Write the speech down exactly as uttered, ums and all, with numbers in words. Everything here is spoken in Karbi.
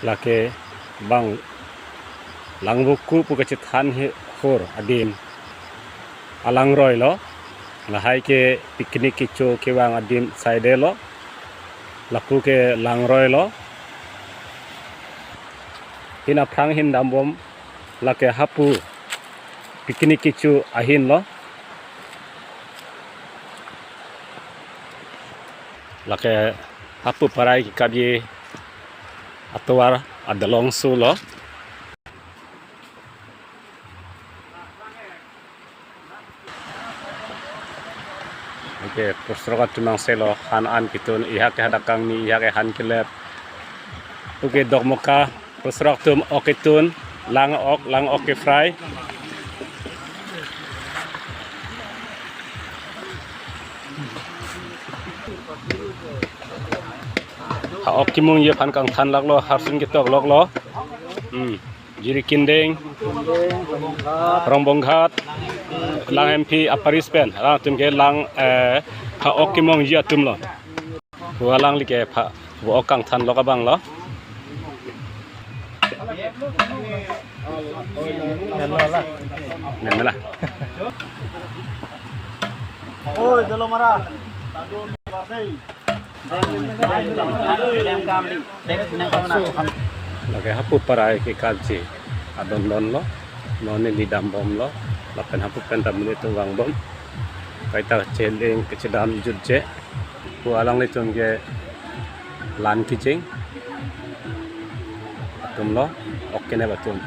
Lake bang Langvoku pu kachethan he hor adim alangroi lo. Lahai ke picnic kecho kevang adim side lo. Lapu ke langroi lo. Hin aphrang hin dambom, lake hapu picnic kecho ahin lo. Lake hapu parai kekapji atovar adolong su lo. Okay, pusrok atum angse lo, han an ketun, ihak ke hadak kangni, ihak ke han kelep. Okay, Dokmoka, pusrok atum ok ketun, lang ok, lang ok ke fry. Ha ok kemungji aphan kangthan lak lo, harsun ketok lok lo. Hmm. Jirikindeng, Rongbonghat, Lang M P aparis pen, alangtum ke lang, eh, ha ok kemungji atum lo. Pu alangli ke pha, pu ok kangthan lok abang lo. Men mela. Oi, dolo mara. Lake hapu parai ke kalchi adon don lo, non neli dambom lo, lapen hapu pen ta monit atum vangbom, kaita cheling kechedam jutje, pu alanglitum ke lan kecheng atum lo, ok kenep atum.